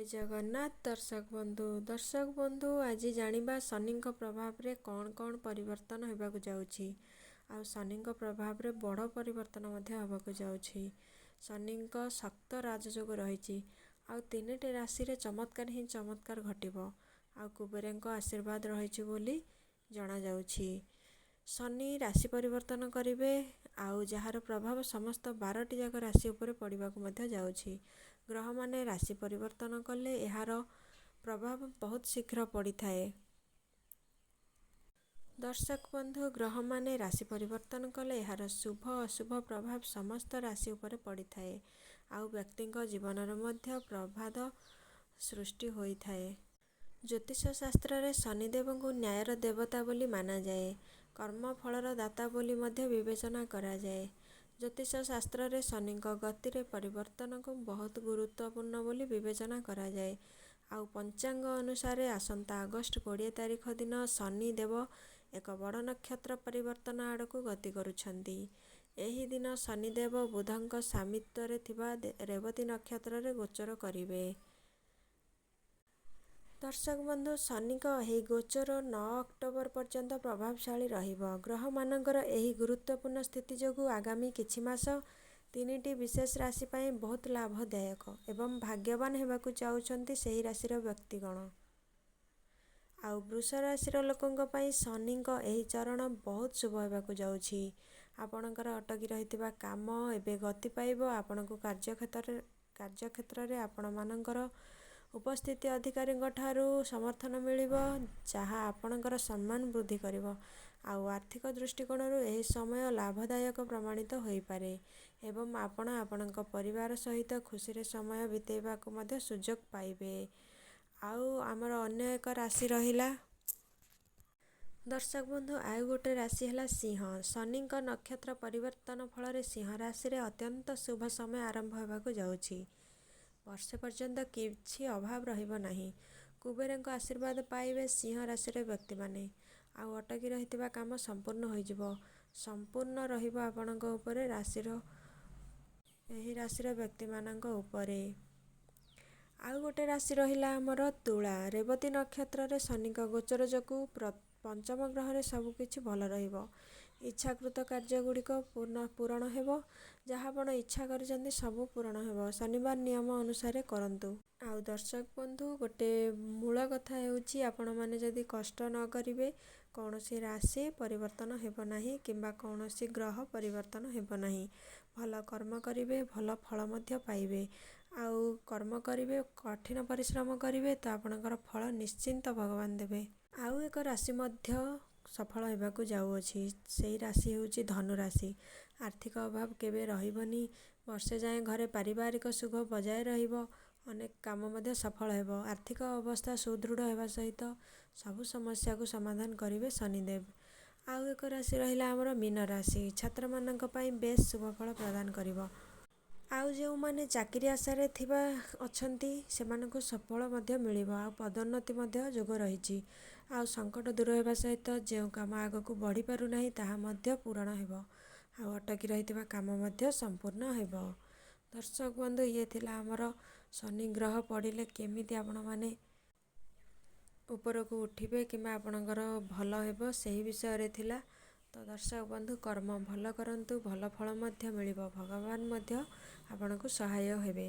ଜଗନ୍ନାଥ ଦର୍ଶକ ବନ୍ଧୁ। ଦର୍ଶକ ବନ୍ଧୁ, ଆଜି ଜାଣିବା ଶନିଙ୍କ ପ୍ରଭାବରେ କ'ଣ କ'ଣ ପରିବର୍ତ୍ତନ ହେବାକୁ ଯାଉଛି। ଆଉ ଶନିଙ୍କ ପ୍ରଭାବରେ ବଡ଼ ପରିବର୍ତ୍ତନ ମଧ୍ୟ ହେବାକୁ ଯାଉଛି। ଶନିଙ୍କ ଶକ୍ତ ରାଜଯୋଗ ରହିଛି ଆଉ ତିନିଟି ରାଶିରେ ଚମତ୍କାର ହିଁ ଚମତ୍କାର ଘଟିବ, ଆଉ କୁବେରଙ୍କ ଆଶୀର୍ବାଦ ରହିଛି ବୋଲି ଜଣାଯାଉଛି। ଶନି ରାଶି ପରିବର୍ତ୍ତନ କରିବେ, ଆଉ ଯାହାର ପ୍ରଭାବ ସମସ୍ତ 12ଟି ଯାକ ରାଶି ଉପରେ ପଡ଼ିବାକୁ ମଧ୍ୟ ଯାଉଛି। ଗ୍ରହମାନେ ରାଶି ପରିବର୍ତ୍ତନ କଲେ ଏହାର ପ୍ରଭାବ ବହୁତ ଶୀଘ୍ର ପଡ଼ିଥାଏ। ଦର୍ଶକ ବନ୍ଧୁ, ଗ୍ରହମାନେ ରାଶି ପରିବର୍ତ୍ତନ କଲେ ଏହାର ଶୁଭ ଅଶୁଭ ପ୍ରଭାବ ସମସ୍ତ ରାଶି ଉପରେ ପଡ଼ିଥାଏ, ଆଉ ବ୍ୟକ୍ତିଙ୍କ ଜୀବନରେ ମଧ୍ୟ ପ୍ରଭାଦ ସୃଷ୍ଟି ହୋଇଥାଏ। ଜ୍ୟୋତିଷ ଶାସ୍ତ୍ରରେ ଶନିଦେବଙ୍କୁ ନ୍ୟାୟର ଦେବତା ବୋଲି ମାନାଯାଏ, କର୍ମଫଳର ଦାତା ବୋଲି ମଧ୍ୟ ବିବେଚନା କରାଯାଏ। ଜ୍ୟୋତିଷ ଶାସ୍ତ୍ରରେ ଶନିଙ୍କ ଗତିରେ ପରିବର୍ତ୍ତନକୁ ବହୁତ ଗୁରୁତ୍ୱପୂର୍ଣ୍ଣ ବୋଲି ବିବେଚନା କରାଯାଏ। ଆଉ ପଞ୍ଚାଙ୍ଗ ଅନୁସାରେ ଆସନ୍ତା ଅଗଷ୍ଟ 20 ତାରିଖ ଦିନ ଶନି ଦେବ ଏକ ବଡ଼ ନକ୍ଷତ୍ର ପରିବର୍ତ୍ତନ ଆଡ଼କୁ ଗତି କରୁଛନ୍ତି। ଏହି ଦିନ ଶନିଦେବ ବୁଧଙ୍କ ସ୍ୱାମିତ୍ୱରେ ଥିବା ରେବତୀ ନକ୍ଷତ୍ରରେ ଗୋଚର କରିବେ। ଦର୍ଶକ ବନ୍ଧୁ, ଶନିଙ୍କ ଏହି ଗୋଚର 9 ଅକ୍ଟୋବର ପର୍ଯ୍ୟନ୍ତ ପ୍ରଭାବଶାଳୀ ରହିବ। ଗ୍ରହମାନଙ୍କର ଏହି ଗୁରୁତ୍ୱପୂର୍ଣ୍ଣ ସ୍ଥିତି ଯୋଗୁଁ ଆଗାମୀ କିଛି ମାସ ତିନିଟି ବିଶେଷ ରାଶି ପାଇଁ ବହୁତ ଲାଭଦାୟକ ଏବଂ ଭାଗ୍ୟବାନ ହେବାକୁ ଯାଉଛନ୍ତି ସେହି ରାଶିର ବ୍ୟକ୍ତିଗଣ। ଆଉ ବୃଷ ରାଶିର ଲୋକଙ୍କ ପାଇଁ ଶନିଙ୍କ ଏହି ଚରଣ ବହୁତ ଶୁଭ ହେବାକୁ ଯାଉଛି। ଆପଣଙ୍କର ଅଟକି ରହିଥିବା କାମ ଏବେ ଗତି ପାଇବ। ଆପଣଙ୍କୁ କାର୍ଯ୍ୟକ୍ଷେତ୍ରରେ ଆପଣମାନଙ୍କର ଉପସ୍ଥିତି ଅଧିକାରୀଙ୍କ ଠାରୁ ସମର୍ଥନ ମିଳିବ, ଯାହା ଆପଣଙ୍କର ସମ୍ମାନ ବୃଦ୍ଧି କରିବ। ଆଉ ଆର୍ଥିକ ଦୃଷ୍ଟିକୋଣରୁ ଏହି ସମୟ ଲାଭଦାୟକ ପ୍ରମାଣିତ ହୋଇପାରେ ଏବଂ ଆପଣ ଆପଣଙ୍କ ପରିବାର ସହିତ ଖୁସିରେ ସମୟ ବିତେଇବାକୁ ମଧ୍ୟ ସୁଯୋଗ ପାଇବେ। ଆଉ ଆମର ଅନ୍ୟ ଏକ ରାଶି ରହିଲା, ଦର୍ଶକ ବନ୍ଧୁ, ଆଉ ଗୋଟେ ରାଶି ହେଲା ସିଂହ। ଶନିଙ୍କ ନକ୍ଷତ୍ର ପରିବର୍ତ୍ତନ ଫଳରେ ସିଂହ ରାଶିରେ ଅତ୍ୟନ୍ତ ଶୁଭ ସମୟ ଆରମ୍ଭ ହେବାକୁ ଯାଉଛି। ବର୍ଷେ ପର୍ଯ୍ୟନ୍ତ କିଛି ଅଭାବ ରହିବ ନାହିଁ। କୁବେରଙ୍କ ଆଶୀର୍ବାଦ ପାଇବେ ସିଂହ ରାଶିର ବ୍ୟକ୍ତିମାନେ, ଆଉ ଅଟକି ରହିଥିବା କାମ ସମ୍ପୂର୍ଣ୍ଣ ହୋଇଯିବ। ସମ୍ପୂର୍ଣ୍ଣ ରହିବ ଆପଣଙ୍କ ଉପରେ ରାଶିର ଏହି ରାଶିର ବ୍ୟକ୍ତିମାନଙ୍କ ଉପରେ। ଆଉ ଗୋଟେ ରାଶି ରହିଲା ଆମର ତୁଳା। ରେବତୀ ନକ୍ଷତ୍ରରେ ଶନିଙ୍କ ଗୋଚର ଯୋଗୁଁ ପଞ୍ଚମ ଗ୍ରହରେ ସବୁକିଛି ଭଲ ରହିବ। ଇଚ୍ଛାକୃତ କାର୍ଯ୍ୟ ଗୁଡ଼ିକ ପୂରଣ ହେବ। ଯାହା ଆପଣ ଇଚ୍ଛା କରିଛନ୍ତି ସବୁ ପୂରଣ ହେବ। ଶନିବାର ନିୟମ ଅନୁସାରେ କରନ୍ତୁ। ଆଉ ଦର୍ଶକ ବନ୍ଧୁ, ଗୋଟେ ମୂଳ କଥା ହେଉଛି, ଆପଣମାନେ ଯଦି କଷ୍ଟ ନ କରିବେ କୌଣସି ରାଶି ପରିବର୍ତ୍ତନ ହେବ ନାହିଁ କିମ୍ବା କୌଣସି ଗ୍ରହ ପରିବର୍ତ୍ତନ ହେବ ନାହିଁ। ଭଲ କର୍ମ କରିବେ, ଭଲ ଫଳ ମଧ୍ୟ ପାଇବେ। ଆଉ କର୍ମ କରିବେ, କଠିନ ପରିଶ୍ରମ କରିବେ ତ ଆପଣଙ୍କର ଫଳ ନିଶ୍ଚିନ୍ତ ଭଗବାନ ଦେବେ। ଆଉ ଏକ ରାଶି ମଧ୍ୟ ସଫଳ ହେବାକୁ ଯାଉଅଛି, ସେଇ ରାଶି ହେଉଛି ଧନୁ ରାଶି। ଆର୍ଥିକ ଅଭାବ କେବେ ରହିବନି। ବର୍ଷେ ଯାଏଁ ଘରେ ପାରିବାରିକ ସୁଖ ବଜାୟ ରହିବ। ଅନେକ କାମ ମଧ୍ୟ ସଫଳ ହେବ। ଆର୍ଥିକ ଅବସ୍ଥା ସୁଦୃଢ଼ ହେବା ସହିତ ସବୁ ସମସ୍ୟାକୁ ସମାଧାନ କରିବେ ଶନିଦେବ। ଆଉ ଏକ ରାଶି ରହିଲା ଆମର ମୀନ ରାଶି। ଛାତ୍ରମାନଙ୍କ ପାଇଁ ବେଶ ଶୁଭଫଳ ପ୍ରଦାନ କରିବ। ଆଉ ଯେଉଁମାନେ ଚାକିରି ଆଶାରେ ଥିବା ଅଛନ୍ତି ସେମାନଙ୍କୁ ସଫଳ ମଧ୍ୟ ମିଳିବ, ଆଉ ପଦୋନ୍ନତି ମଧ୍ୟ ଯୋଗ ରହିଛି। ଆଉ ସଙ୍କଟ ଦୂର ହେବା ସହିତ ଯେଉଁ କାମ ଆଗକୁ ବଢ଼ିପାରୁନାହିଁ ତାହା ମଧ୍ୟ ପୂରଣ ହେବ, ଆଉ ଅଟକି ରହିଥିବା କାମ ମଧ୍ୟ ସମ୍ପୂର୍ଣ୍ଣ ହେବ। ଦର୍ଶକ ବନ୍ଧୁ, ଇଏ ଥିଲା ଆମର ଶନି ଗ୍ରହ ପଡ଼ିଲେ କେମିତି ଆପଣମାନେ ଉପରକୁ ଉଠିବେ କିମ୍ବା ଆପଣଙ୍କର ଭଲ ହେବ, ସେହି ବିଷୟରେ ଥିଲା। ତ ଦର୍ଶକ ବନ୍ଧୁ, କର୍ମ ଭଲ କରନ୍ତୁ, ଭଲ ଫଳ ମଧ୍ୟ ମିଳିବ, ଭଗବାନ ମଧ୍ୟ ଆପଣଙ୍କୁ ସହାୟ ହେବେ।